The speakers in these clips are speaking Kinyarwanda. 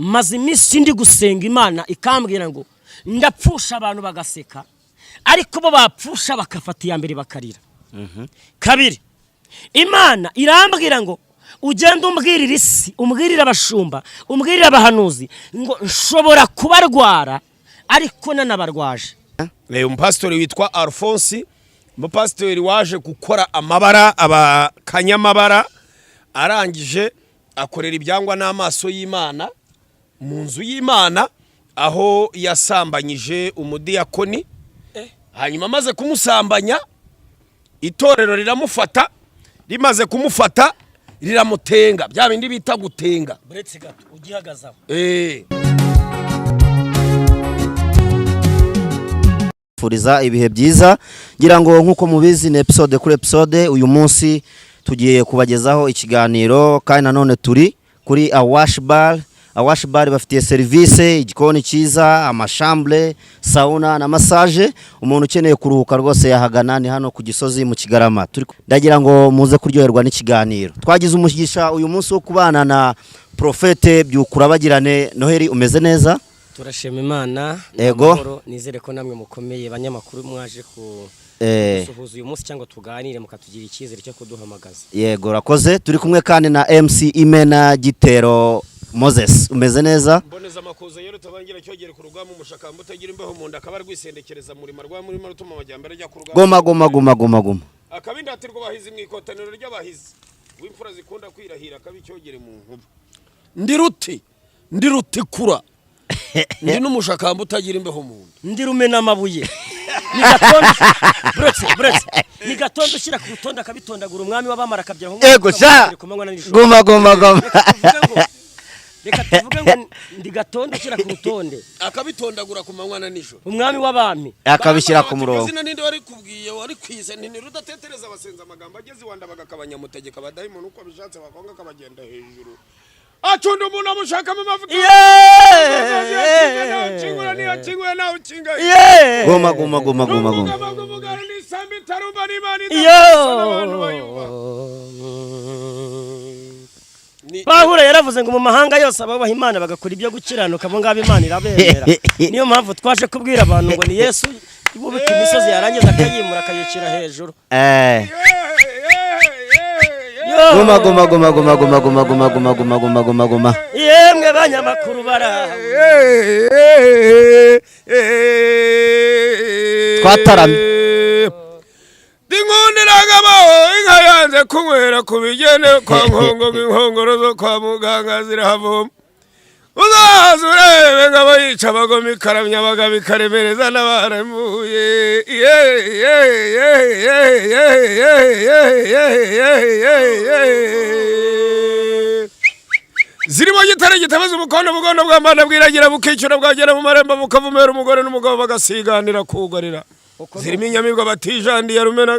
Maze iminsi ndi gusenga Imana ikambwira ngo ndapfusha abantu bagaseka, ariko bo bapfusha bagafata iya mbere bakarira. Kabiri, Imana irambwira ngo ugende umbwirire isi, umbwirire abashumba, umbwirire abahanuzi ngo nshobora kubarwara ariko nanabarwaje. Umupasitori witwa Alphonse, umupasitori waje gukora amabara, aba kanyamabara, arangije akorera ibyangwa n'amaso y'Imana mu nzu y'Imana, aho yasambanyije umudiyakoni. Hanyuma amaze kumusambanya, itorero riramufata. Rimaze kumufata, riramutenga, bya bindi bita gutenga. Buretse gato, ugihagaze aho. Furiza ibihe byiza. Ngira ngo nk'uko mubizi, ni episode kuri episode. Uyu munsi tugiye kubagezaho ikiganiro, kandi nanone turi kuri Awash Bar. Awash Bar bafitiye serivisi, igikoni cyiza, amachambre, sauna na massage. Umuntu ukeneye kuruhuka rwose yahagana, ni hano ku Gisozi mu Kigarama. Ndagira ngo muze kuryoherwa n'ikiganiro. Twagize umugisha uyu munsi wo kubana na Prophète Byukurabagirane Noheli. Umeze neza? Turashima Imana, ni amahoro. Nizere ko namwe mukomeye, banyamakuru mwaje ku gusuhuza uyu munsi cyangwa tuganire, mukatugira icyizere cyo kuduhamagaza. Yego, urakoze. Turi kumwe kandi na MC Imena Gitero Moses. Umeze neza? Mboneza amakuza yero tabangira cyogere ku rugamba, umushakamba utagira imbeho mu nda, akaba rwisendekereza murima rwa murima rutuma amajyambere ajya ku rugamba. Goma goma goma goma goma. Akaba indatirwa abahizi mu ikotaniro ry'abahizi, w'imfura zikunda kwirahira, akaba icyogere mu nkuba. Ndi ruti, ndi rutikura, ndi n'umushakamba utagira imbeho mu nda. Ndi rumena amabuye, ni gatondo. Buretse, buretse, ni gatondo ushyira ku rutonde akabitondagura, umwami w'abamara akabyara. Yego sha. Ku manywa na nijoro. Goma goma goma. Reka tuvuge ngo ndi gatondo ushyira ku rutonde. Akabitondagura ku manywa na nijoro. Umwami w'abami. Akabishyira ku murongo. Izina ninde wari kubwiye wari kwize nti rudatetereza abasenza amagambo ageze iwanda bagakabanyamutegeka abadayimoni uko abishatse, bakonga akabagenda hejuru, acunda umuntu amushakamo amavuta. Ukingura niyo akingura, nawe ukinga. Goma goma goma goma goma. Iyo Pawulo yaravuze ngo mu mahanga yose abubaha Imana bagakora ibyo gukiranuka, abo ngabo Imana irabemera. Niyo mpamvu twaje kubwira abantu ngo ni Yesu wubika imisozi, yarangiza akayimura, akayicira hejuru. Yo. Goma goma goma goma goma goma goma goma goma goma goma goma. Yemwe banyamakuru baraha. Twataramye. Dinkundiragabo, inka yanze kunywera ku bigene kwa nkongo, inkongoro zo kwa muganga zirahavoma. Uzaza urebe ngabo yica abagome, ikaramya abagabo, ikaremereza n'abaramuye. Ye ye ye ye ye ye ye ye ye ye ye. Zirimo gitare gitabaza umukondo, bugondo bw'ambana bwiragira bukicura, bwagera mu marembo bukavumera umugore n'umugabo bagasiganira kugarira. Zirimo inyamibwa batijandiye rumena.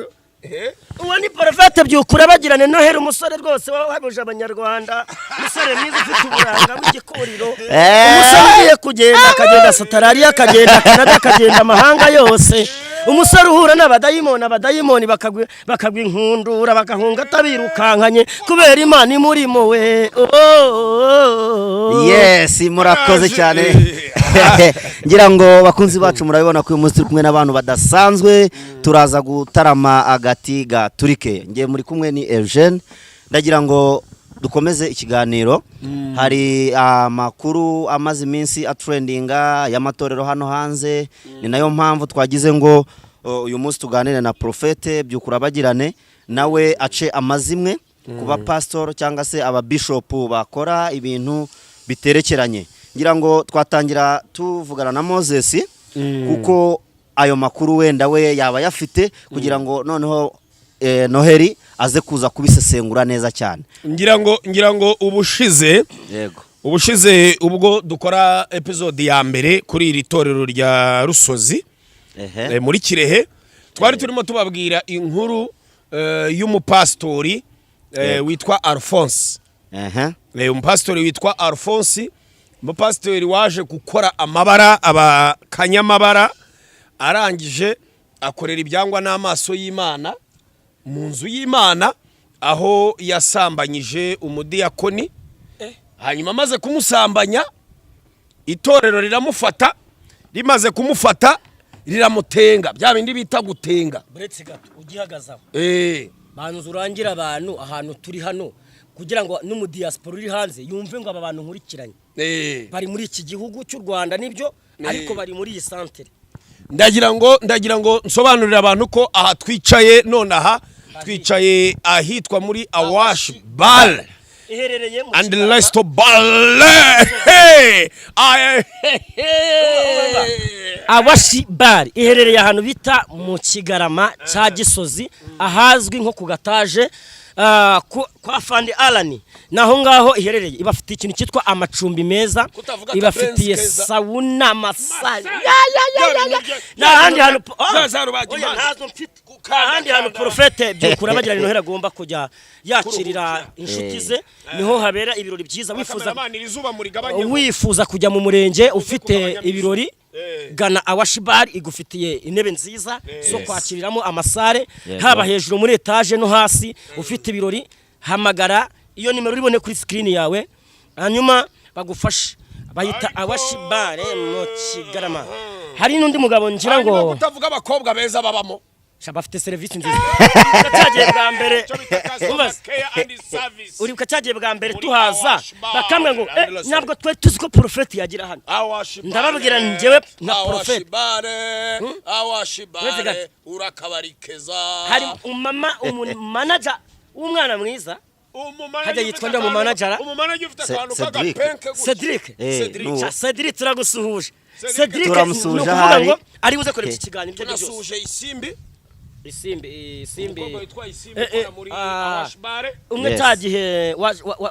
Uwo ni Prophète Byukura bagirane Noheli, umusore rwose wahebuje Abanyarwanda, umusore mwiza ufite uburanga bw'igikuriro, umusore ugiye kugenda akagenda Australia, akagenda Canada, akagenda amahanga yose, umusore uhura n'abadayimoni, abadayimoni bakagwa inkundura, bagahunga atabirukankanye kubera Imana imurimo we. Oh. Yes, murakoze cyane. Ngira ngo bakunzi bacu murabibona ko uyu munsi turi kumwe n'abantu badasanzwe, turaza gutarama agati gaturike. Ngiye muri kumwe ni Eugene. Ndagira ngo dukomeze ikiganiro. Hari amakuru amaze iminsi atrendinga y'amatorero hano hanze, ni nayo mpamvu twagize ngo uyu munsi tuganire na Prophète Byukurabagirane, nawe ace amazimwe kuba pastor cyangwa se ababishopu bakora ibintu biterekeranye. Ngira ngo twatangira tuvugana na Moses, kuko ayo makuru wenda we yaba ayafite, kugira ngo noneho Noheli aze kuza kubisesengura neza cyane. Ngira ngo ubushize, ubushize ubwo dukora episode ya mbere kuri iri torero rya Rusozi, muri Kirehe, twari turimo tubabwira inkuru y'umupasitori witwa Alphonse. Umupasitori witwa Alphonse, umupasitori waje gukora amabara, aba kanyamabara, arangije akorera ibyangwa n'amaso y'Imana mu nzu y'Imana, aho yasambanyije umudiyakoni. Hanyuma amaze kumusambanya Itorero riramufata, rimaze kumufata riramutenga, bya bindi bita gutenga. Buretse gato, ugihagaze aho, Eh. banza urangire abantu ahantu turi hano, kugira ngo n'umudiyasipora uri hanze yumve ngo aba bantu nkurikiranye bari muri iki gihugu cy'u Rwanda, nibyo, ariko bari muri iyi santere. Ndagira ngo nsobanurire abantu ko aha twicaye nonaha, twicaye ahitwa muri Awash Bar iherereye mu and Kigarama. Resto Bar. Hey! Hey! Awashi Bar iherereye ahantu bita mu Kigarama cya Gisozi, ahazwi nko ku gataje kwa Fandi Alani, naho ngaho iherereye. Ibafitiye ikintu cyitwa amacumbi meza, Kutavuga ibafitiye Kabenzi keza. sauna, massage, ya ya ya ya ya. Nta handi hantu Za za rubaga Oya, impande. ntazo mfite. Nta handi hantu Porofete Byukura bagira Noheli agomba kujya yakirira inshuti ze, niho habera ibirori byiza. Wifuza Cameraman, iri zuba murigabanye. Wifuza kujya mu murenge ufite kugabanya ibirori, gana Awashi Bar, igufitiye intebe nziza zo kwakiriramo amasare, haba hejuru muri etaje no hasi. Ufite ibirori, hamagara iyo nimero uribone kuri screen yawe, hanyuma bagufashe. Bayita Awashi Bar mu Kigarama. Hari n'undi mugabo ngira ngo Hanyuma kutavuga abakobwa beza babamo? Sha, bafite serivisi nziza. Cyagiye bwa mbere Icyo bita customer Umbaze. care and service. Uribuka cyagiye bwa mbere Muri tuhaza, Awash Bar bakambwira ngo and Restaurant. ntabwo twari tuzi ko porofeti yagira hano. Awash Bar. Ndababwira njyewe nka Awash prophet. Bar, Awash Bar, Uretse gato. urakabarikeza. Hari umumama, umumanager w'umwana mwiza. Hajya yitwa nde umumanager? Umumanager ufite akantu Cedric. k'agapenke gutya. Cedric. Cedric. Nuwo. Cha, Cedric, turagusuhuje. Cedric, Turamusuhuje ni ukuvuga ahari. ngo ari buze kureba iki kiganiro ibyo ari byo byose. Tunasuhuje Isimbi. Isimbi, Isimbi. Umukobwa witwa Isimbi ukora muri ah. Awash Bar. Umwe cyagihe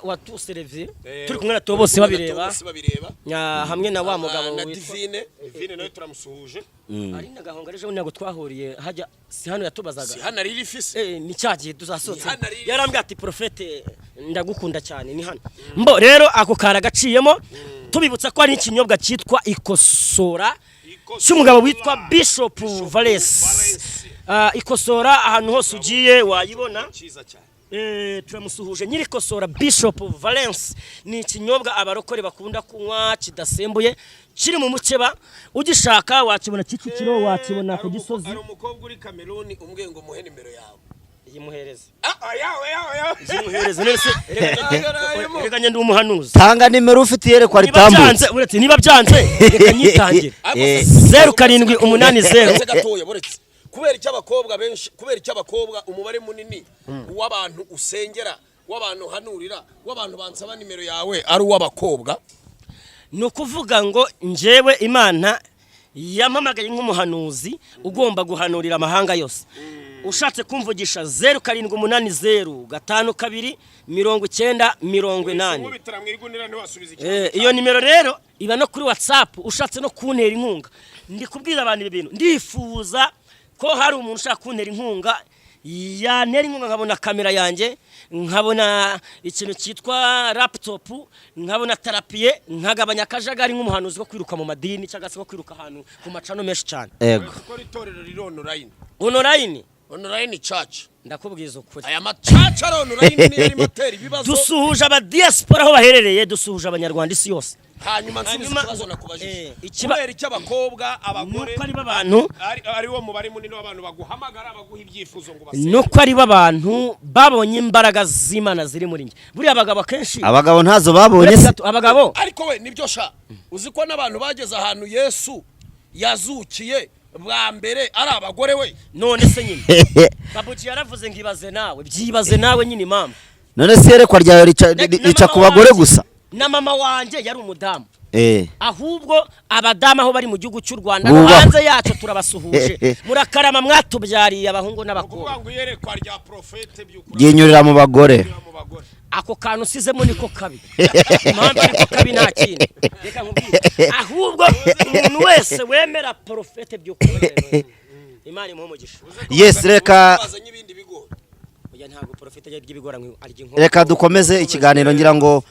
watusereviye turi kumwe na Theo bose babireba. Bose babireba. Hamwe na wa mugabo na witwa Divine. Divine nawe turamusuhuje. Ari na Gahonga ejo ntabwo twahuriye hajya, si hano yatubazaga? Si hano ari rifise. Ni cya gihe tuzasohotse. Ni hano ari- Yarambwiye ati: "Porofete, ndagukunda cyane." Ni hano mbo rero ako karagaciyemo. Tubibutsa ko hari ikinyobwa cyitwa Ikosora cy'umugabo witwa Bishop Valens. Valens. Ikosora ahantu hose ugiye wayibona. Cyiza cyane. Turamusuhuje nyirikosora Bishop Valence. Ni ikinyobwa abarokore bakunda kunywa kidasembuye, kiri mu mukeba. Ugishaka wakibona Kicukiro, wakibona ku Gisozi. Hari umukobwa uri Cameroon umbwiye ngo muhe nimero yawe. Yimuhereze. Ah, yawe yawe yawe. Yimuhereze nese. Reka ngende umuhanuzi. Tanga nimero ufite iyerekwa Niba ritambutse. byanze, uretse niba byanze reka nyitangire. 0780. Uretse gatoya, buretse. Kubera icyo abakobwa benshi, kubera icyo abakobwa umubare munini w'abantu usengera, w'abantu uhanurira, w'abantu bansaba nimero yawe ari uw'abakobwa? Ni ukuvuga ngo njyewe Imana yampamagaye nk'umuhanuzi ugomba guhanurira amahanga yose. Ushatse kumvugisha, 0780529080. Nkubitira mu igunira ntiwasubiza. Iyo nimero rero iba no kuri WhatsApp. Ushatse no kuntera inkunga, ndi kubwira abantu ibi bintu, ndifuza ko hari umuntu ushaka kuntera inkunga yantera inkunga, nkabona kamera yanjye, nkabona ikintu cyitwa laptop, nkabona trépied, nkagabanya akajagari nk'umuhanuzi ko kwiruka mu madini cyangwa se ko kwiruka ahantu ku macano menshi cyane. Ego. Kuko itorero riri online. Online. Online church. Ndakubwiza ukuri. Aya macaca ari online niyo arimo atera ibibazo. Dusuhuje abadiyasipora aho baherereye, dusuhuje Abanyarwanda isi yose. Hanyuma nsubiza ikibazo nakubajije. Kubera icyo abakobwa, abagore Nuko ari bo abantu ari wo mubare munini w'abantu baguhamagara, baguha ibyifuzo ngo basenge? Nuko ari bo abantu babonye imbaraga z'Imana ziri muri njye. Buriya abagabo akenshi Abagabo ntazo babonye se? Uretse gato, abagabo Ariko we nibyo sha, uzi ko n'abantu bageze ahantu Yesu yazukiye bwa mbere ari abagore we? None se nyine Babuji yaravuze ngo ibaze nawe, byibaze nawe nyine impamvu. None se iyerekwa ryawe Na rica mama ku bagore wanjye- gusa? Na mama wanjye yari umudamu. Ahubwo abadamu aho bari mu gihugu cy'u Rwanda no Bubahwe. hanze yacyo, turabasuhuje, murakarama, mwatubyariye abahungu n'abakobwa. Ukuvuga ngo iyerekwa rya profete by'ukuri Ryinyurira mu bagore. mu bagore. Ako kantu usizemo niko kabi. Impamvu ariko kabi nta kindi, reka nkubwire. Ahubwo umuntu wese wemera porofete by'ukuri, Imana imuhe umugisha. Yes, reka Bazanye ibindi bigori. Oya, ntabwo porofete ajya arya ibigori, arya inkoko. Reka dukomeze ikiganiro. Ngira ngo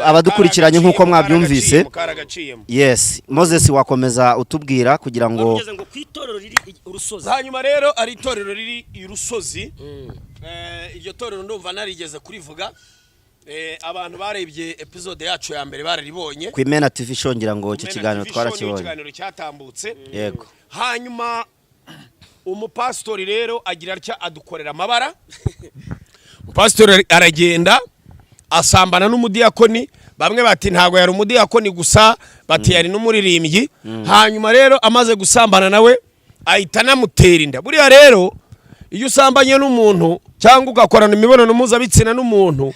abadukurikiranye nk'uko mwabyumvise. Karagaciyemo. Yes, Moses, wakomeza utubwira kugira ngo Ugeze ngo ku itorero riri urusozi. Hanyuma rero ari itorero riri i Rusozi. Iryo torero ndumva narigeze kurivuga. Abantu barebye episode yacu ya mbere bararibonye. Ku Imena TV Show, ngira ngo icyo Imena kiganiro TV Show niyo twarakibonye. Ikiganiro cyatambutse. Yego. Hanyuma umupasitori rero agira atya, adukorera amabara. Umupasitori aragenda asambana n'umudiyakoni. Bamwe bati ntabwo yari umudiyakoni gusa, bati yari n'umuririmbyi. Hanyuma rero amaze gusambana nawe ahita anamutera inda. Buriya rero iyo usambanye n'umuntu cyangwa ugakorana imibonano mpuzabitsina n'umuntu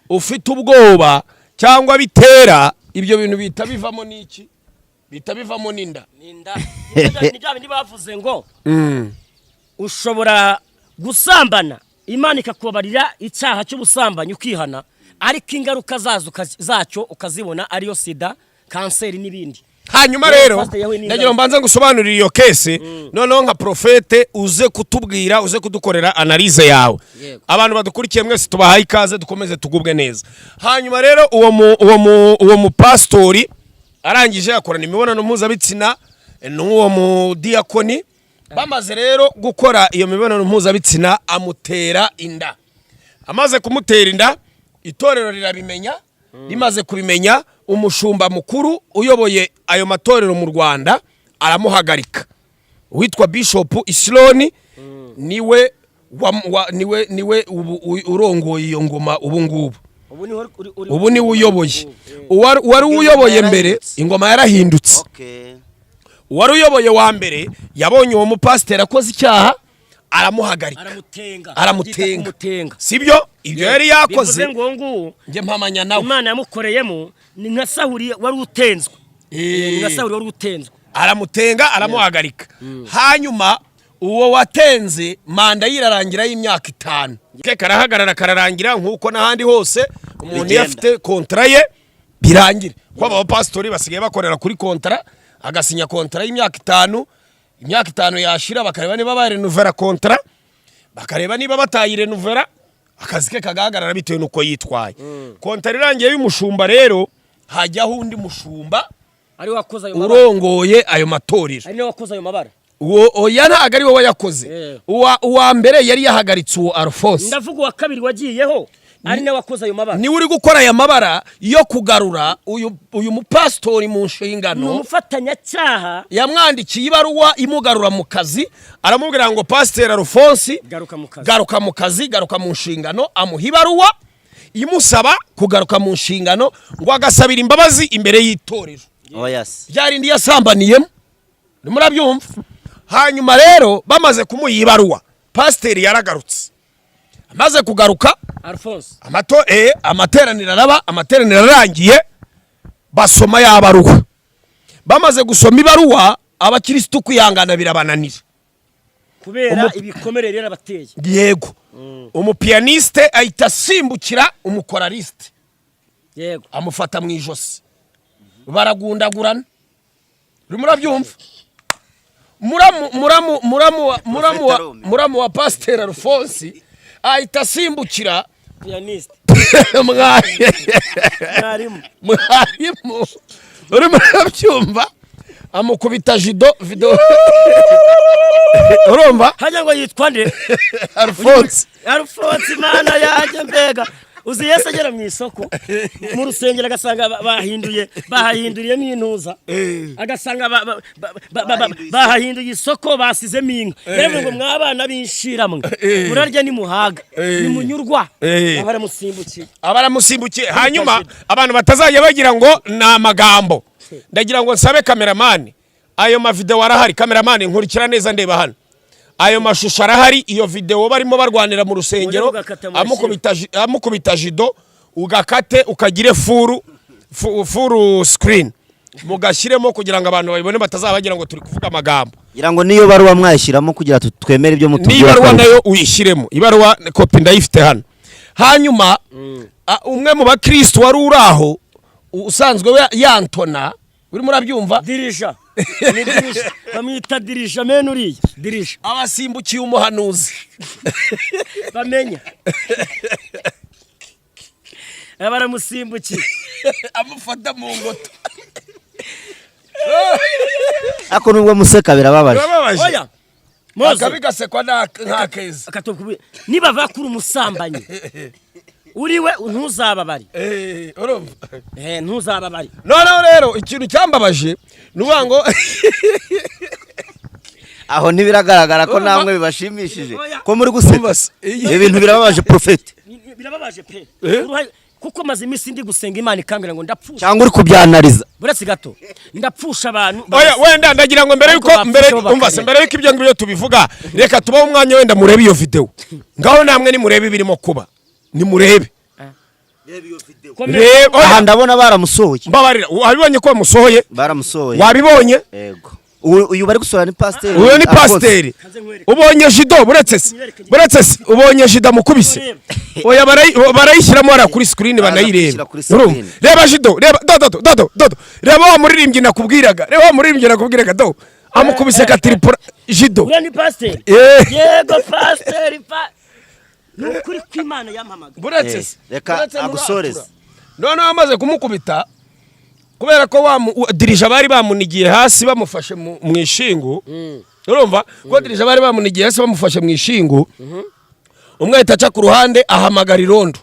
ufite ubwoba cyangwa bitera ibyo bintu, bihita bivamo n'iki? Bihita bivamo n'inda. Ninda ni bya bindi bavuze ngo ushobora gusambana, Imana ikakubabarira icyaha cy'ubusambanyi ukihana, ariko ingaruka zazo zacyo ukazibona, ariyo sida, kanseri n'ibindi. Hanyuma Rero rero Pastor yahuye n'ingaruka. Ndagira ngo mbanze ngusobanurire iyo case, noneho nka prophète uze kutubwira, uze kudukorera analyse yawe. Yego. Abantu badukurikiye mwese tubahaye ikaze, dukomeze tugubwe neza. Hanyuma rero uwo mupasitori arangije akorana imibonano mpuzabitsina n'uwo mudiyakoni. Bamaze rero gukora iyo mibonano mpuzabitsina, amutera inda. Amaze kumutera inda, itorero rirabimenya. Rimaze kubimenya, umushumba mukuru uyoboye ayo matorero mu Rwanda aramuhagarika, witwa Bishop Isiloni. Niwe niwe ubu urongoye iyo ngoma ubu ngubu. Ubu niho uri Ubu niwe uyoboye. Uwari uyoboye mbere Yarahindutse. Ingoma yarahindutse. Uwari uyoboye wa mbere yabonye uwo mupasiteri akoze icyaha, aramuhagarika. Aramutenga. Aramutenga. Kumutenga. Sibyo? Ibyo yari yakoze Bivuze ngo uwo nguwo njye mpamanya nawe. Imana yamukoreyemo ni nka Sawuri wari utenzwe. Ni nka Sawuri wari utenzwe. Aramutenga, aramuhagarika. Hanyuma uwo watenze manda ye irarangira y'imyaka 5 ke, karahagarara, kararangira, nk'uko n'ahandi hose umuntu iyo Bigenda. afite contrat ye birangira, kuko aba bapasitori basigaye bakorera kuri contrat. Agasinya contrat y'imyaka 5, imyaka 5 yashira bakareba niba barenuvera contrat, bakareba niba batayirenuvera akazi ke kagahagarara bitewe n'uko yitwaye. Contrat irangiye y'umushumba rero, hajyaho undi mushumba ari we wakoze ayo mabara. Urongoye ayo matorero. Ari niwe wakoze ayo mabara. Uwo oya, ntabwo ari wowe wayakoze. Uwa mbere yari yahagaritse uwo Alphonse. Ndavuga uwa kabiri wagiyeho, ari nawe wakoze ayo mabara. Niwe uri gukora aya mabara yo kugarura uyu mupasitori mu Ni nshingano. umufatanyacyaha. Yamwandikiye ibaruwa imugarura mu kazi, aramubwira ngo: "Pasiteri Alphonse, Garuka mu kazi." Garuka mu kazi, garuka mu nshingano." Amuha ibaruwa imusaba kugaruka mu nshingano, ngo agasabira imbabazi imbere y'itorero Oya se. Byarindi yasambaniyemo, murabyumva. Hanyuma rero bamaze kumuha ibaruwa, pasiteri yaragarutse. Amaze kugaruka, Alphonse. Amateraniro araba. Amateraniro arangiye, basoma ya baruwa. Bamaze gusoma ibaruwa, abakirisitu kwihangana birabananira. Kubera ibikomere rero abateye. Yego. Umupianiste ahita asimbukira umuchoraliste, amufata mu ijosi, baragundagurana. Urimo urabyumva? Muramu Arumiwe. Muramu wa pasiteri Alphonse ahita asimbukira Pianiste. Mwarimu. Mwarimu. Mwarimu, urimo urabyumva? Amukubita jido video, urumva? Hajya ngo yitwa nde? Alphonse. Alphonse, Imana yanjye, mbega! Uzi Yesu agera mu isoko, mu rusengero, agasanga bahinduye, bahahinduriyemo intuza, agasanga bahahinduye isoko, basizemo inka. Rero ngo: "Mwabana b'inshiramwe, murarya nimuhaga, nimunyurwa." Baramusimbukiye. Abaramusimbukiye. Hanyuma abantu batazajya bagira ngo ni amagambo, ndagira ngo nsabe cameraman, ayo mavideo arahari. Cameraman, nkurikira neza, ndeba hano, ayo mashusho arahari. Iyo video barimo barwanira mu rusengero, Ugakata mu amukubita jido, ugakate ukagire full screen, mugashyiremo kugira ngo abantu babibone, batazaba bagira ngo turi kuvuga amagambo. Ngira ngo niyo baruwa mwayishyiramo kugira twemere ibyo mutubwira. N'ibaruwa Ko ari- nayo uyishyiremo. Ibaruwa kopi ndayifite hano. Hanyuma umwe mu bakristo wari uri aho usanzwe we yantona, urimo urabyumva? Dirija, ni dirija, bamwita dirija mene, uriya dirija. Abasimbukiye umuhanuzi. Bamenya baramusimbukiye. Amufata mu ngoto. Ariko nubwo museka, birababaje. Birababaje. Oya Moze. Akabi gasekwa nk'akeza. Akatubwira nibava kuri umusambanyi. Uriwe ntuzababare. Urumva? Ntuzababare. Noneho rero ikintu cyambabaje ni ukuvuga ngo Aho ntibiragaragara ko Urumva? namwe bibashimishije Oya. ko muri guseka? Urumva se? Ibintu birababaje, profete. Birababaje pe. Eh? Kuko maze iminsi ndi gusenga Imana ikambwira ngo ndapfusha. Cyangwa uri kubyanariza? Buretse gato, ndapfusha abantu. Oya, wenda ndagira ngo mbere yuko Ariko mbere bapfusha bo umva se, bakarira. mbere yuko ibyo ngibyo tubivuga, reka tubahe umwanya wenda murebe iyo video. Ngaho namwe nimurebe ibirimo kuba, nimurebe. Komeza. Reba, Aha oya, ndabona baramusohoye. Mbabarira, wabibonye ko bamusohoye? Baramusohoye. Wabibonye? Yego. Uyu bari gusohora ni pasiteri Uyu ni Alphonse. pasiteri. Kanze nkwereke. Ubonye jido? Buretse se, ubonye jido amukubise? Oya, barayishyiramo hariya kuri screen. Baraza Banayireba. kuyishyira kuri screen. Urumva? Reba jido, reba dodo dodo dodo, reba wa muririmbyi nakubwiraga, reba wa muririmbyi nakubwiraga, do amukubise katiripura jido. Uriya ni pasiteri. Eh. Yego, pasiteri pa ni ukuri kw'Imana yampamagaye. Buretse Eh, se, reka buretse agusoreze. muratura. Noneho amaze kumukubita, kubera ko wa dirija bari bamunigiye hasi bamufashe mu ishingu, urumva ko dirija bari bamunigiye hasi bamufashe mu ishingu, umwe ahita aca ku ruhande ahamagara irondo.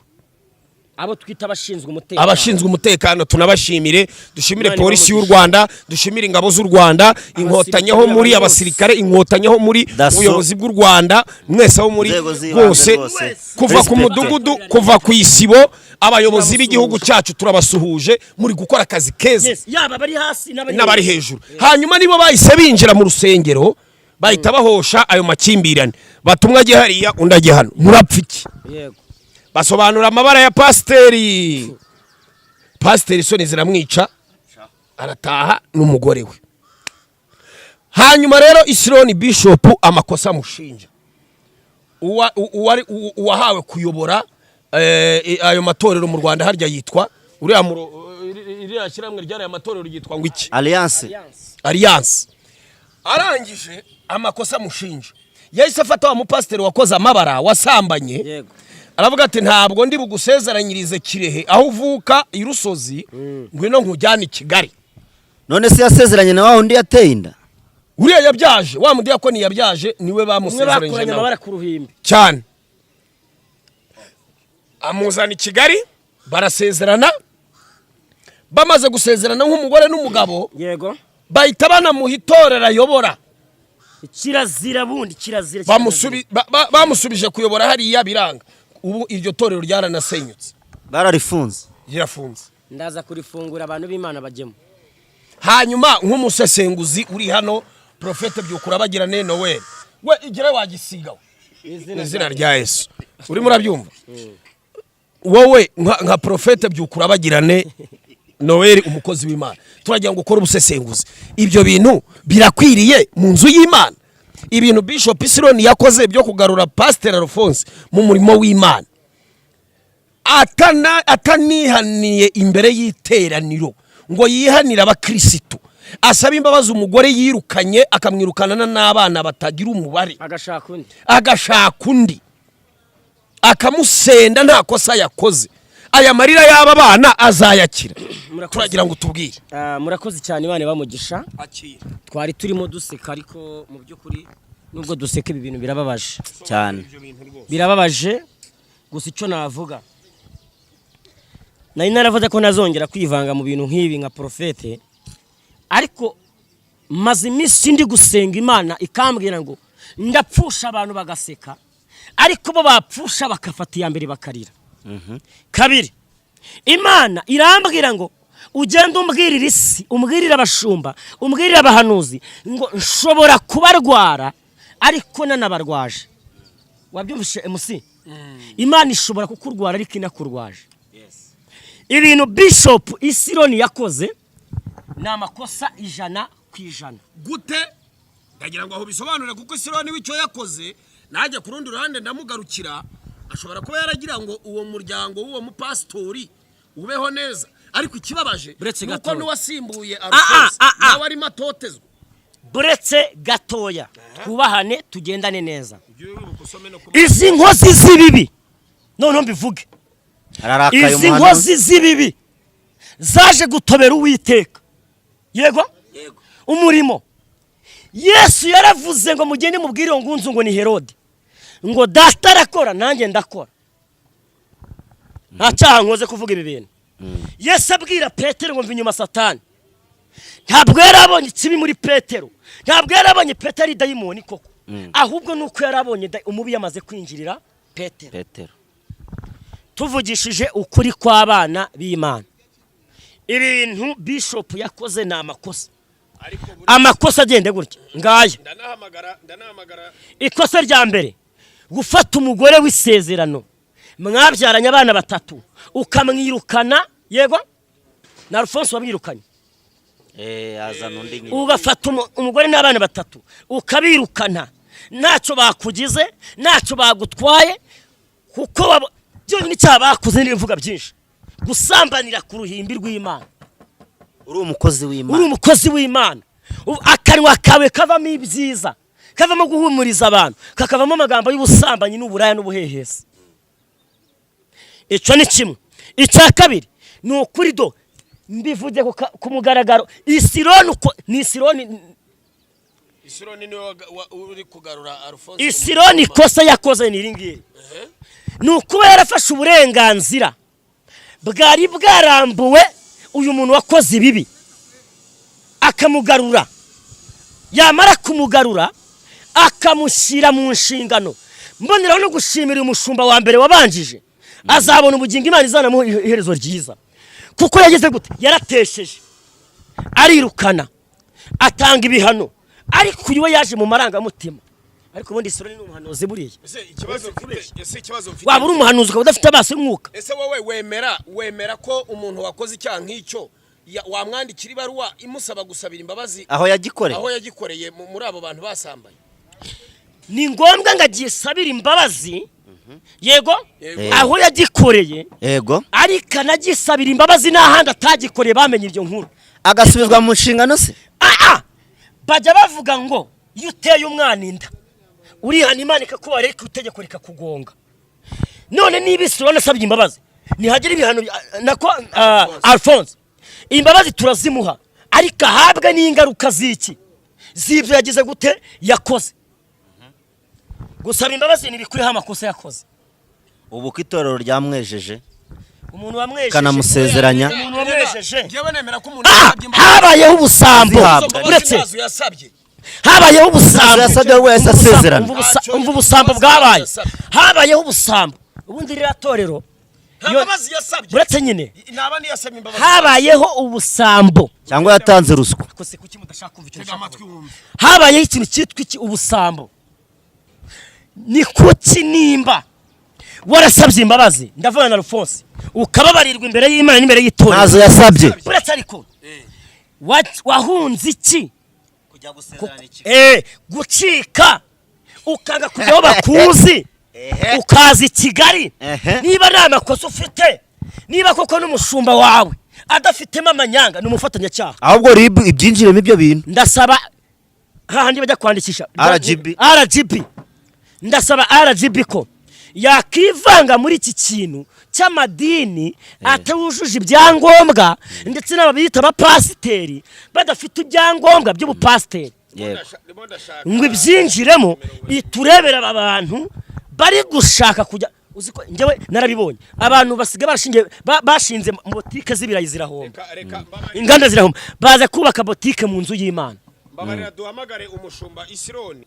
Abo twita abashinzwe umutekano. Abashinzwe umutekano tunabashimire, dushimire Imana polisi y'u ibahe. Rwanda, dushimire ingabo z'u Rwanda, Inkotanyi aho muri, bose. Abasirikare, Inkotanyi aho muri, Dasso. ubuyobozi bw'u Rwanda mwese aho muri Inzego z'ibanze rwose, rwose. kuva ku Respect. mudugudu, kuva ku isibo, abayobozi b'igihugu cyacu turabasuhuje, muri gukora akazi keza. Yes, yaba abari hasi n'abari N'abari hejuru. Hanyuma nibo bahise binjira mu rusengero, bahita bahosha ayo makimbirane, batumwe ajye hariya, undi ajye hano, murapfa iki? Basobanura amabara ya pasiteri. Pasiteri isoni ziramwica, arataha n'umugore we. Hanyuma rero Isironi bishopu amakosa amushinja, uwahawe kuyobora ayo matorero mu Rwanda, harya yitwa uriya iriya shyirahamwe ry'ariya matorero ryitwa ngo iki? Alliance. Alliance. Arangije amakosa amushinja, yahise afata wa mupasiteri wakoze amabara, wasambanye, aravuga ati: "Ntabwo ndi bugusezeranyirize Kirehe aho uvuka i Rusozi, ngwino nkujyane i Kigali." None se yasezeranye na wa wundi yateye inda? Uriya yabyaje, wa mudiyakoni yabyaje, niwe Umwe bamusezeranyije bakoranye nawe. amabara ku ruhimbi. Cyane. Amuzana i Kigali, barasezerana. Bamaze gusezerana nk'umugore n'umugabo, bahita banamuha itorero ayobora. Kirazira bundi, kirazira. Bamusubije kuyobora hariya biranga. Ubu iryo torero ryaranasenyutse. Bararifunze. Rirafunze. Ndaza kurifungura, abantu b'Imana bajyemo. Hanyuma nk'umusesenguzi uri hano, Profete Byukura bagirane Noel, we igira wagisiga we mu izina rya Yesu, urimo urabyumva wowe nka Profete Byukura bagirane Noel, umukozi w'Imana, turagira ngo ukore ubusesenguzi. Ibyo bintu birakwiriye mu nzu y'Imana? Ibintu Bishop Isironi yakoze byo kugarura Pasiteri Alphonse mu murimo w'Imana atanihaniye imbere y'iteraniro ngo yihanire abakirisitu, asaba imbabazi umugore yirukanye, akamwirukana n'abana batagira umubare, agashaka undi, agashaka undi, akamusenda nta kosa yakoze, aya marira y'aba bana azayakira? Murakoze. Turagira ngo tubwire. Ah, murakoze cyane, Imana ibamugisha. Twari turimo duseka, ariko mu by'ukuri nubwo duseka, ibi bintu birababaje. Cyane. Birababaje. Gusa icyo navuga, nari naravuze ko ntazongera kwivanga mu bintu nk'ibi nka porofete, ariko maze iminsi ndi gusenga Imana ikambwira ngo ndapfusha abantu bagaseka, ariko bo bapfusha bagafata iya mbere bakarira. Kabiri, Imana irambwira ngo ugende umbwirire isi, umbwirire abashumba, umbwirire abahanuzi ngo nshobora kubarwara ariko nanabarwaje. Wabyumvise MC? Imana ishobora kukurwara ariko inakurwaje. Ibintu Bishop Isironi yakoze ni amakosa 100%. Gute? Ndagira ngo aho bisobanure, kuko Isironi w'icyo yakoze, najya ku rundi ruhande ndamugarukira, ashobora kuba yaragira ngo uwo muryango w'uwo mupasitori ubeho neza, ariko ikibabaje Buretse ni uko gatoya. n'uwasimbuye Ah, Alphonse ah, ah. nawe arimo atotezwa. Buretse gatoya, twubahane, tugendane neza. Izi nkozi z'ibibi, noneho mbivuge, Ararakaye izi umuhanuzi. nkozi z'ibibi zaje gutobera Uwiteka, yego, umurimo. Yesu yaravuze ngo mugende mubwire iyo ngunzu ngo ni Herode, ngo Data arakora, nanjye ndakora. Nta cyaha nkoze kuvuga ibi bintu. Yesu abwira Petero ngo: "Mva inyuma, Satani." Ntabwo yari abonye ikibi muri Petero, ntabwo yari abonye Petero ari dayimoni koko, ahubwo ni uko yari abonye umubi yamaze kwinjirira Petero. Petero. Tuvugishije ukuri kw'abana b'Imana, ibintu bishop yakoze ni amakosa. Ariko buri Amakosa agende gutya ngaya. Ndanahamagara. Ikosa rya mbere, gufata umugore w'isezerano mwabyaranye abana batatu ukamwirukana. Yego, na Alphonse wamwirukanye. Azana undi nyine. Ugafata umugore n'abana batatu ukabirukana, ntacyo bakugize, ntacyo bagutwaye, kuko byonyine icyaha bakoze n'ibivuga byinshi, gusambanira ku ruhimbi rw'Imana. Uri umukozi Uri w'Imana. umukozi w'Imana. Akanwa kawe kavamo ibyiza, kavamo guhumuriza abantu, kakavamo amagambo y'ubusambanyi n'uburaya n'ubuhehesi. Icyo ni kimwe. Icya kabiri ni ukuri, do mbivuge ku mugaragaro, Isironi uko ni Isironi. Isironi niwe uri kugarura Alphonse. Isironi, ikosa yakoze ni iri ngiri: ni ukuba yarafashe uburenganzira bwari bwarambuwe uyu muntu wakoze ibibi, akamugarura. Yamara kumugarura akamushyira mu nshingano. Mboneraho no gushimira uyu mushumba wa mbere wabanjije, azabona ubugingo, Imana izanamuha iherezo ryiza, kuko yagize gute? Yaratesheje, arirukana, atanga ibihano, ariko uyu we yaje mu marangamutima. Ariko ubundi Isironi ni umuhanuzi buriya? Ese ikibazo mfite Waba uri umuhanuzi ukaba udafite amaso y'umwuka? Ese wowe wemera ko umuntu wakoze icyaha nk'icyo wamwandikira ibaruwa imusaba gusabira imbabazi Aho yagikoreye? Aho yagikoreye, muri abo bantu basambaye. Ni ngombwa ngo agisabire imbabazi, yego. Yego. Aho yagikoreye, Yego. ariko anagisabira imbabazi n'ahandi atagikoreye bamenye ibyo nkuru. Agasubizwa mu nshingano se? Aa, bajya bavuga ngo iyo uteye umwana inda urihana, Imana ikakubarira, ariko itegeko rikakugonga. None niba Isironi asabye imbabazi, ntihagire ibihano nako Alphonse imbabazi turazimuha, ariko ahabwe n'ingaruka z'iki? Z'ibyo yagize gute? Yakoze. Gusaba imbabazi ntibikuriho amakosa yakoze. Ubu ko itorero ryamwejeje, Umuntu wamwejeje, kanamusezeranya. umuntu wamwejeje. Njyewe nemera ko umuntu yasabye imbabazi. Habayeho ubusambo. Zihabwa. Izo mbabazi Uretse ntazo yasabye. habayeho ubusambo. Ntazo yasabye, wese asezerana. Umva ubusambo bwabaye. Habayeho ubusambo. Ubundi ririya torero Nta mbabazi yasabye. Uretse nyine. Ntaba ntiyasabye imbabazi. Habayeho ubusambo. Cyangwa yatanze ruswa. Ariko se kuki mudashaka kumva icyo Tega nshaka amatwi kuvuga? wumve. Habayeho ikintu cyitwa iki? Ubusambo. Ni kuki nimba warasabye imbabazi, ndavuga na Alphonse, ukababarirwa imbere y'Imana n'imbere y'itorero? Ntazo yasabye. Uretse ariko wahunze iki? Kujya gusezerana iki? Gucika ukanga kujya aho bakuzi, ukaza i Kigali. Niba nta makosa ufite, niba koko n'umushumba wawe adafitemo amanyanga, ni umufatanyacyaha. Ahubwo RIB ibyinjiremo ibyo bintu. Ndasaba hahandi bajya kwandikisha RGB. RGB, ndasaba RGB ko yakivanga muri iki kintu cy'amadini atujuje ibyangombwa, ndetse n'ababiyita abapasiteri badafite ibyangombwa by'ubupasiteri, Yego. Ndimo ndashaka ngo ibyinjiremo, iturebere aba bantu bari gushaka kujya. Uzi ko njyewe narabibonye, abantu basigaye barashingiye bashinze botike z'ibirayi zirahomba, Reka mbabarira. inganda zirahomba, baza kubaka botike mu nzu y'Imana. Mbabarira duhamagare umushumba Isironi.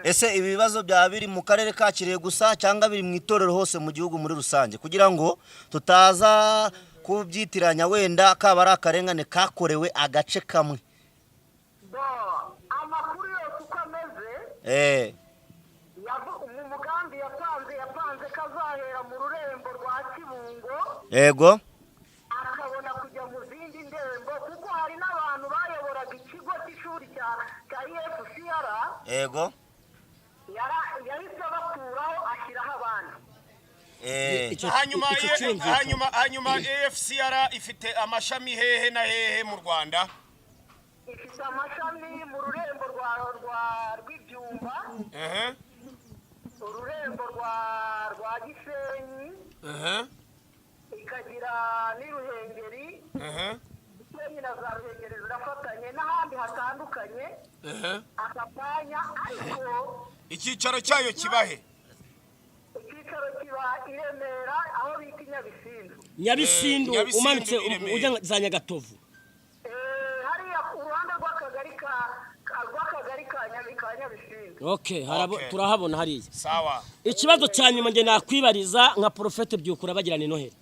Ese ibi bibazo byaba biri mu karere ka Kirehe gusa, cyangwa biri mu itorero hose mu gihugu muri rusange, kugira ngo tutaza kubyitiranya, wenda kaba ari akarengane kakorewe agace kamwe? Bo, amakuru yose uko ameze, mu mugambi yapanze ko azahera mu rurembo rwa Kibungo, akabona kujya mu zindi ndembo, kuko hari n'abantu bayoboraga ikigo cy'ishuri cya EFCR. Yahise abakuraho ashyiraho abandi. Hanyuma Icyo cyumvikana. Hanyuma AFCR ifite amashami hehe na hehe mu Rwanda? Ifite amashami mu rurembo rwa rw'Ibyumba, ururembo rwa Gisenyi, ikagira n'iruhengeri. Gisenyi na za Ruhengeri zirafatanye, n'ahandi hatandukanye aka kanya, ariko Icyicaro cyayo kibahe? Icyicaro kiba Kiba i Remera, aho bita i Nyabisindu. Nyabisindu. Nyabisindu, Umanutse i Remera. ujya za Nyagatovu. Hariya uruhande rw'akagari ka Nyabisindu. Okay, Okay. turahabona hariya. Sawa. Ikibazo cya nyuma njye nakwibariza nka Porofete Byukura bagirana Noheli.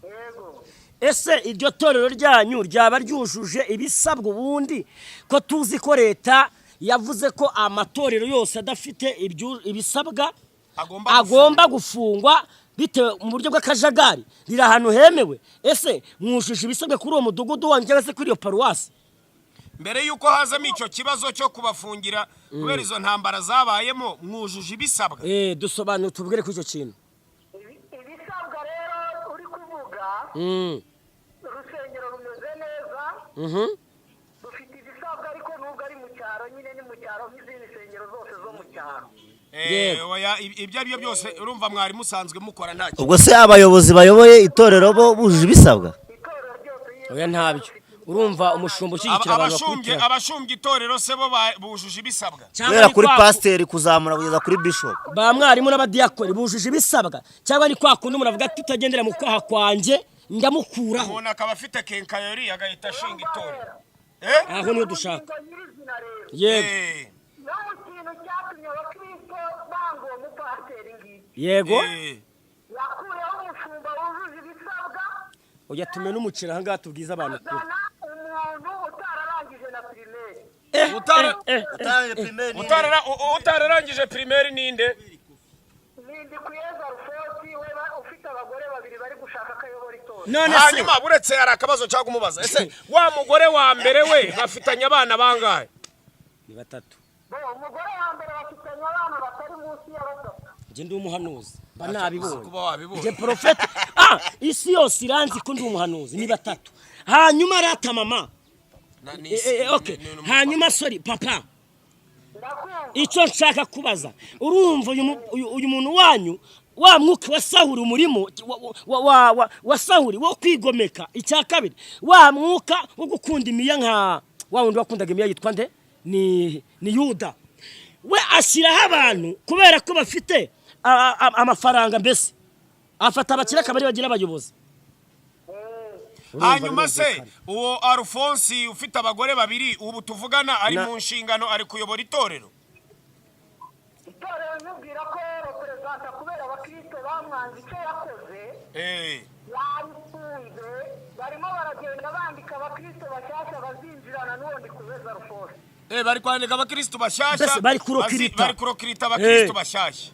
Yego. Ese iryo torero ryanyu ryaba ryujuje ibisabwa ubundi, ko tuzi ko leta yavuze ko amatorero yose adafite ibisabwa Agomba agomba gufungwa bitewe mu buryo bw'akajagari, riri ahantu hemewe? Ese mwujuje ibisabwa kuri uwo mudugudu wanyu cyangwa se kuri iyo paruwasi? Mbere y'uko hazamo icyo kibazo cyo kubafungira kubera izo ntambara zabayemo, mwujuje ibisabwa? Dusobanure, tubwire kuri icyo kintu. Ibisabwa rero uri kuvuga, urusengero rumeze neza, rufite ibisabwa, ariko nubwo ari mu cyaro nyine, ni mu cyaro nk'izindi nsengero zose zo mu cyaro. Yego. Oya, ibyo ari byo byose urumva mwari musanzwe mukora nta kintu. Ubwo se abayobozi bayoboye itorero bo bujuje ibisabwa? Itorero ryose iyo Oya, ntabyo. Urumva umushumba ushyigikira abantu Abashumbye bakubitira abashumbye itorero se bo bujuje ibisabwa? Cyangwa Guhera ni kuri pasiteri kuzamura kugeza kuri bishop. Ba mwarimu n'abadiyakoni bujuje ibisabwa, cyangwa ni kwa kundi umuntu avuga ati utagendera mu kwaha kwanjye ndamukuraho? Umuntu akaba afite quincaillerie agahita ashinga itorero. Eh? Aho niho dushaka. Ingingo nyirizina rero, Yego. No mu kintu cyatumye abakristo banga uwo mupasiteri ngiki, Yego. Yakuyeho umushumba wujuje ibisabwa, Oya, tume n'umuceri aha ngaha tubwize abantu ukuri. azana umuntu utararangije na primaire. Utararangije primaire ninde? Ni Ndikuyeza Rufosi, we ufite abagore babiri bari gushaka ko ayobora itorero. None se Hanyuma buretse, hari akabazo nshaka kumubaza. Ese wa mugore wa mbere we bafitanye abana bangahe? Ni batatu. Bo umugore wa mbere bafitanye abana batari munsi ya batatu. Njye ndi umuhanuzi, mba nabibonye. Kuba wabibonye. Njye porofeti, isi yose iranzi ko ndi umuhanuzi. Ni batatu. Hanyuma rata mama, okay, hanyuma sorry papa. Ndakumva. Icyo nshaka kubaza, urumva uyu muntu wanyu, wa mwuka wa Sawuri umurimo wa Sawuri wo kwigomeka, icya kabiri wa mwuka wo gukunda imiya, nka wa wundi wakundaga imiya yitwa nde? Ni Yuda. We ashyiraho abantu kubera ko bafite amafaranga, mbese afata abakire akaba ari bagira abayobozi. Hanyuma se uwo Alphonse ufite abagore babiri ubu tuvugana ari mu nshingano, ari kuyobora itorero? Itorero nkubwira ko reperezanta, kubera abakristo bamwanze icyo yakoze, yarifunze. Barimo baragenda bandika abakristo bashyashya bazinjirana n'uwo Ndikubeza Rufosi. Bari kwandika abakristo bashyashya. Mbese bari kurokirita. Bari kurokirita abakristo bashyashya.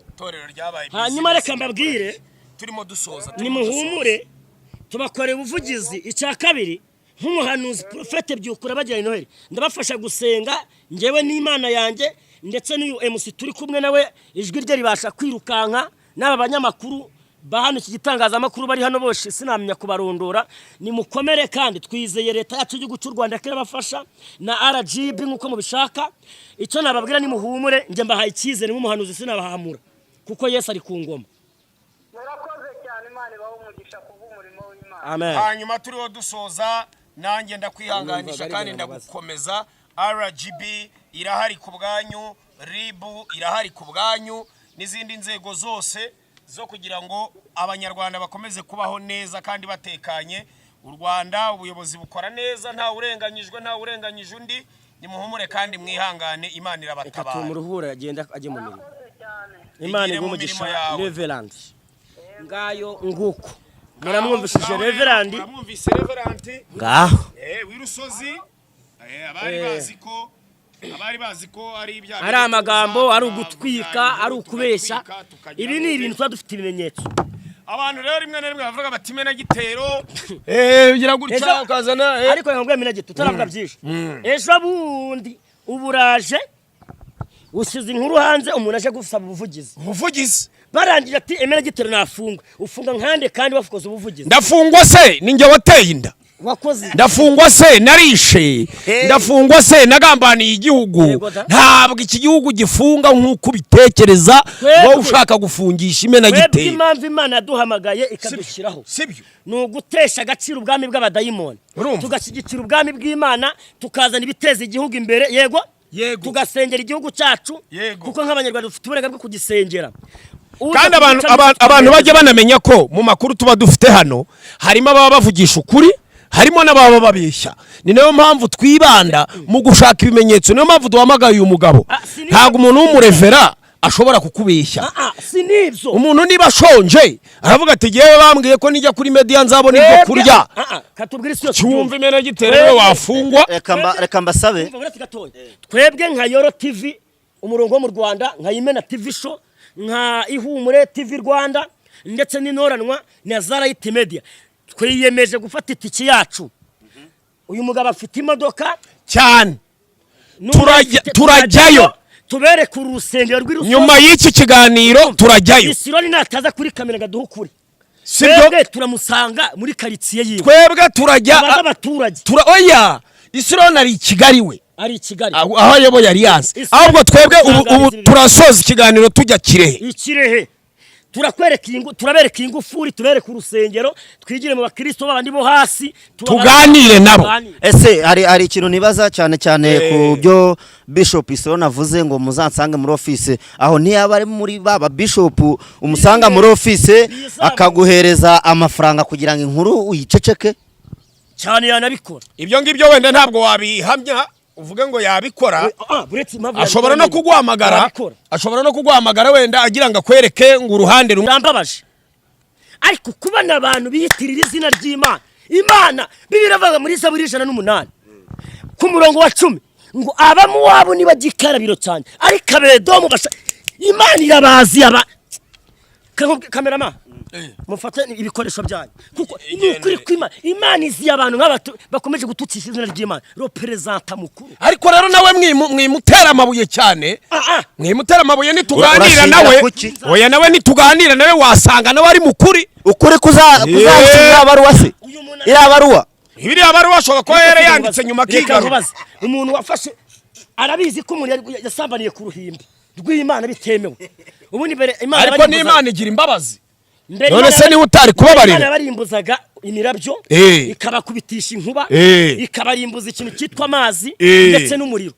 Itorero ryabaye Hanyuma business. reka mbabwire. Turimo dusoza, turimo dusoza. Nimuhumure, tubakorera ubuvugizi. Icya kabiri, nk'umuhanuzi porofete Byukura bagira Noheli, ndabafasha gusenga ngewe n'Imana yanjye, ndetse n'uyu MC turi kumwe nawe ijwi rye ribasha kwirukanka, n'aba banyamakuru ba hano, iki gitangazamakuru bari hano bose sinamenya kubarondora. Nimukomere, kandi twizeye leta yacu y'igihugu cy'u Rwanda ko irabafasha na RGB nk'uko mubishaka. Icyo nababwira, nimuhumure, njye mbahaye icyizere nk'umuhanuzi, sinabahamura kuko Yesu ari ku ngoma. Murakoze cyane, Imana ibahe umugisha kubw'umurimo w'Imana. Amen. Hanyuma turiho dusoza, nanjye ndakwihanganisha Numvaga kandi ari ibintu nabaza. ndagukomeza. RGB irahari ku bwanyu, RIB irahari ku bwanyu, n'izindi nzego zose zo kugira ngo Abanyarwanda bakomeze kubaho neza kandi batekanye. U Rwanda ubuyobozi bukora neza, nta urenganyijwe, nta urenganyije undi. Nimuhumure kandi mwihangane, Imana Reka irabatabara. tumuruhure agenda ajye mu mirimo. Murakoze cyane. Imana Igire iguhe mu umugisha. mirimo yawe. Reverend, ngayo nguko, muramwumvishije reverend. Muramwumvise reverend. Ngaho. W'irusozi. Abari bazi ko ari ibyaha Ari amagambo, ari ugutwika, tukagira ari ukubeshya. tukagira Ibi ni ibintu tuba dufite ibimenyetso. Abantu rero rimwe na rimwe bavuga bati imenagitero ugira gutya ukazana. Ariko reka mbwira gito, tutaravuga byinshi. Ejo bundi uburaje usize inkuru hanze, umuntu aje gusaba ubuvugizi. Ubuvugizi. Barangije ati imenagitero nafungwa. Ufunga nkande kandi wakoze ubuvugizi? Ndafungwa se ninjye wateye inda? Wakoze. Ndafungwa se narishe? Ndafungwa se nagambaniye igihugu? Yego da. Ntabwo iki gihugu gifunga nk'uko ubitekereza wowe ushaka gufungisha Twebwe imenagitero. impamvu Imana yaduhamagaye ikadushyiraho Sibyo. ni ugutesha agaciro ubwami bw'abadayimoni, Urumva? tugashyigikira ubwami bw'Imana, tukazana ibiteza igihugu imbere. Yego. Yego. Tugasengera igihugu cyacu, Yego. kuko nk'Abanyarwanda dufite uburenganzira bwo kugisengera. Uza Kandi abantu kuguca abantu bajya banamenya ko mu makuru tuba dufite hano harimo ababa bavugisha ukuri, harimo n'ababa babeshya. Ni nayo mpamvu twibanda mu gushaka ibimenyetso, niyo mpamvu duhamagaye uyu mugabo. Ah, Ntabwo umuntu w'umurevera ashobora kukubeshya. Ah, ah, si n'ibyo. Umuntu niba ashonje aravuga ati: "Jyewe bambwiye ko nijya kuri media nzabona ibyo kurya." Ah, ah, katubwire isi yose. Cyumva imenagitero rero wafungwa. Reka mbasabe. Umva, uretse gatoya, twebwe nka Yoro TV, umurongo wo mu Rwanda, nka Imena TV Show, nka Ihumure TV Rwanda, ndetse n'Intoranwa na Zarayiti Media, twiyemeje gufata itiki yacu. Uyu mugabo afite imodoka. Cyane. N'undi Turajyayo. Tubereke uru rusengero rw'i Nyuma y'iki kiganiro turajyayo. Isironi nataza kuri kamera ngo aduhe ukuri, Sibyo. twebwe turamusanga muri karitsiye yiwe. Twebwe turajya. Tubaze abaturage. Oya, Isironi ari i Kigali we. Ari i Kigali. Aho ayoboye Alliance. Ahubwo twebwe ubu turasoza ikiganiro tujya Kirehe. Ikirehe turakwereka iyi turabereka iyi ngufuri, tubereka urusengero, twigire mu bakristo babandi bo hasi. Tuganire nabo. Tuganire. Ese hari ikintu nibaza cyane cyane ku byo Bishop Isironi avuze ngo muzansange muri office, aho ntiyaba ari muri baba bishop umusanga muri office akaguhereza amafaranga kugira ngo inkuru uyiceceke? Cyane, yanabikora. Ibyo ngibyo wenda ntabwo wabihamya uvuge ngo yabikora. Ah, buretse impamvu Ashobora no yabikora nyine. kuguhamagara. Yabikora. Ashobora no kuguhamagara wenda agira ngo akwereke ngo uruhande rumwe. Birambabaje ariko kubona abantu biyitirira izina ry'Imana. Imana Bibiliya iravuga muri Zaburi 108 ku murongo wa 10 ngo Abamuwabu niba gikarabiro cyane, ariko Abedomu basha Imana irabazi. Aba kamerama, mufate ibikoresho byanyu, kuko ni ukuri kw'Imana, Imana iziye abantu nk'aba bakomeje gutukisha izina ry'Imana, représentant mukuru. Ariko rero nawe mwimutera amabuye cyane. Ah, ah. Mwimutera amabuye, nituganira Urashingira nawe. kuki? Oya, nawe nituganira nawe wasanga nawe ari mukuri. Ukuri kuzahita iriya baruwa se? Uyu muntu Iriya baruwa. Biriya baruwa ashobora kuba yari yanditse nyuma Reka akigarura. nkubaze, umuntu wafashe arabizi ko umuntu yasambaniye ku ruhimbi rw'Imana bitemewe, ubundi mbere Imana Ariko n'Imana igira imbabazi. Mbere None Imana se niba utari kubabarira? Imana yabarimbuzaga imirabyo, ikabakubitisha inkuba, ikabarimbuza ikintu cyitwa amazi ndetse n'umuriro.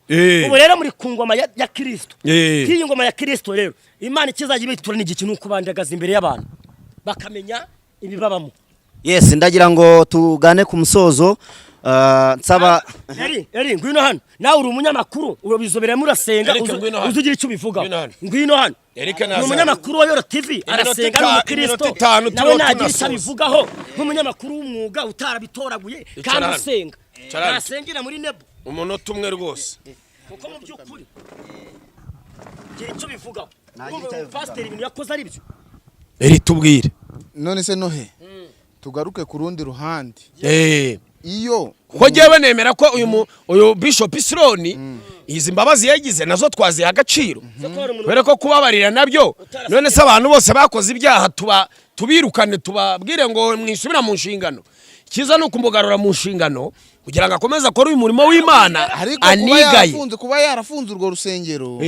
Ubu rero muri ku ngoma ya Kirisito. Nk'iyi ngoma ya Kirisito rero, Imana ikizajya ibitura ni igiki? Ni ukubandagaza imbere y'abantu bakamenya ibibabamo. Yes, ndagira ngo tugane ku musozo. Nsaba Eri, Eri, ngwino hano. Nawe uri umunyamakuru, urabizobereyemo, urasenga, Eric, ngwino hano. uzi ugira icyo ubivugaho. Ngwino hano. Ngwino hano. Eric Ni naza. umunyamakuru wa Yoro TV, arasenga, ari umukristo. Iminota 5 Nawe turiho nagira icyo tunasoza. abivugaho nk'umunyamakuru w'umwuga utarabitoraguye Icara kandi hano. usenga. Icara hano. Nasengera muri Nebo. Umunota umwe rwose. Kuko mu by'ukuri gira icyo bivugaho. Nagira icyo abivugaho. Pasiteri, ibintu yakoze ari byo? Eri, tubwire. None se Nohe, tugaruke ku rundi ruhande, iyo Kuko njyewe nemera ko uyu Bishop Isironi izi mbabazi yagize nazo twaziha agaciro, Se ko hari umuntu kubera ko kubabarira nabyo, none se abantu bose bakoze ibyaha tuba tubirukane, tubabwire ngo mwisubira mu nshingano? Icyiza ni ukumugarura mu nshingano kugira ngo akomeze akore uyu murimo w'Imana Ariko kuba anigaye. yarafunze urwo rusengero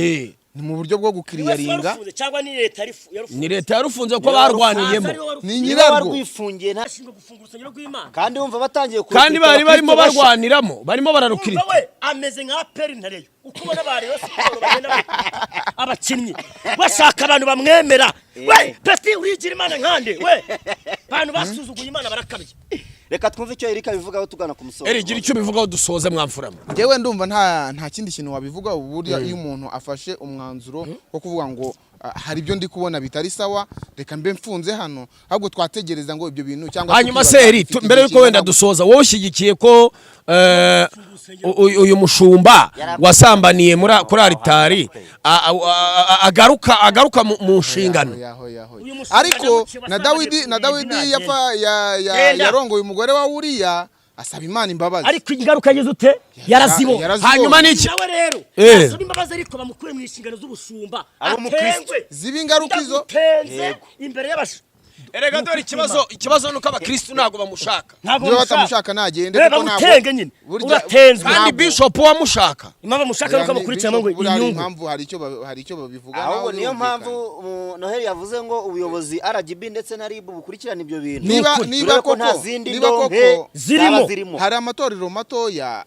ni mu buryo bwo Ni wese gukiriyaringa. warufunze cyangwa ni leta yarufunze? Ni leta yarufunze ko barwaniyemo. Ariwe warufunze. Ni Niba nyirarwo. warwifungiye Ashinzwe gufunga urusengero rw'Imana. Kandi wumva batangiye Kandi kurukita bari barimo abakristo bashya. barwaniramo, barimo bararukirita. Urumva we ameze nka APR na Rayon, uko ubona ba Rayon Sport bagenda abakinnyi bashaka abantu bamwemera. We peti, urigira Imana nkande we? Abantu basuzuguye Imana barakabya. Reka twumve icyo Erika bivugaho tugana ku musozo. Eri, gira icyo ubivugaho dusoze, mwamfuramo. Njyewe ndumva nta kindi kintu wabivuga. Burya iyo umuntu afashe umwanzuro wo kuvuga ngo hari ibyo ndi kubona bitari sawa, reka mbe mfunze hano, ahubwo twategereza ngo ibyo bintu cyangwa Hanyuma tukibaza se Eri, bifite mbere yuko igihe wenda kingana. dusoza, wowe ushyigikiye ko uyu mushumba wasambaniye kuri aritari agaruka mu nshingano? Yaho, yaho. Uyu mushumba Ariko yamuciye na wasambaniye Dawidi ku na ruhimbi Dawidi nagenda. yapfa Genda. yarongoye umugore wa Uriya, asaba Imana imbabazi. Ariko ingaruka yagize ute? Yarazibonye. Yarazibonye. Hanyuma ni iki? Nawe rero asaba imbabazi, ariko bamukure mu inshingano z'ubushumba. Abe umukristo. Atengwe. Ziba ingaruka izo. Ndagutenze imbere y'abashu. Erega dore ikibazo nuko abakristu ntabwo bamushaka. Ntabwo Niba bamushaka. batamushaka nagende, Eh, kuko ntabwo bamutenge nyine. Uratenzwe. Kandi ntabwo- bishop wamushaka. Impamvu bamushaka nuko bamukurikiramo ngo Buriya hari inyungu. impamvu, hari icyo babivuga. Ahubwo Nawe niyo birumvikana. mpamvu Noheli yavuze ngo ubuyobozi RGB ndetse na RIB bukurikirana ibyo bintu. Niba Turebe niba ko nta koko zindi niba ndonke koko Zirimo. zaba zirimo. Hari amatorero matoya.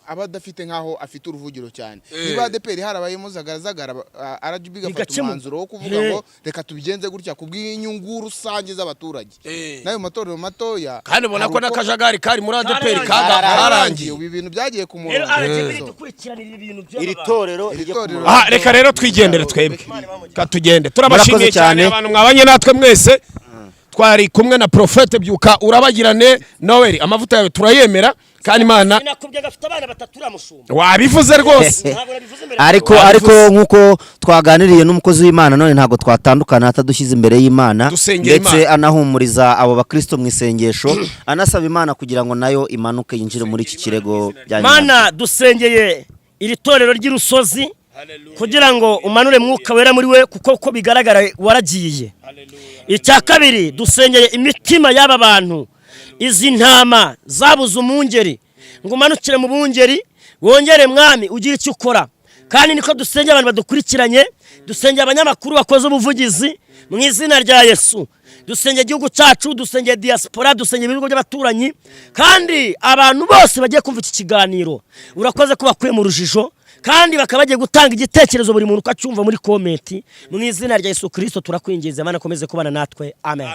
aba adafite nk'aho afite uruvugiro cyane. Niba ADEPR harabayemo zagaragara, RGB igafata Bigakemuka. umwanzuro wo kuvuga ngo reka tubigenze gutya ku bw'inyungu rusange z'abaturage, n'ayo matorero matoya. Kandi ubona ko hari uko n'akajagari kari muri ADEPR Kararangiye. karangiye. Ubu ibintu byagiye ku Rero murongo. RGB So, dukurikiranira ibintu by'aba Iri bantu. torero Iri rijye ku torero- murongo. Aha, reka rero twigendere twebwe, katugende. Turabashimiye Murakoze cyane cyane. abantu mwabanye natwe mwese. Twari kumwe na Prophète Byuka Urabagirane Noel. Amavuta yawe turayemera kandi Imana Sinakubwiye gafite abana batatu uramushumba? Wabivuze rwose. Ntabwo nabivuze imbere. Ariko Wabivuze. ariko nk'uko twaganiriye n'umukozi w'Imana none, ntabwo twatandukana atadushyize imbere y'Imana, Dusengera ndetse Imana. anahumuriza abo bakristo mu isengesho, anasaba Imana kugira ngo nayo imanuke yinjire muri iki kirego bya nyuma. Mana, dusengeye iri torero ry'irusozi kugira ngo umanure Mwuka Wera muri we, kuko uko bigaragara waragiye. Icya kabiri, dusengeye imitima y'aba bantu, izi ntama zabuze umwungeri, ngo umanukire mu bungeri, wongere Mwami ugire icyo ukora. Kandi niko dusengeye abantu badukurikiranye, dusengeye abanyamakuru bakoze ubuvugizi mu izina rya Yesu, dusengeye igihugu cyacu, dusengeye diaspora, dusengeye ibihugu by'abaturanyi, kandi abantu bose bagiye kumva iki kiganiro, urakoze ko bakuye mu rujijo kandi bakaba bagiye gutanga igitekerezo, buri muntu uko acyumva muri comment. Mu izina rya Yesu Kirisito turakwinginze Mana, akomeze kubana natwe, amen.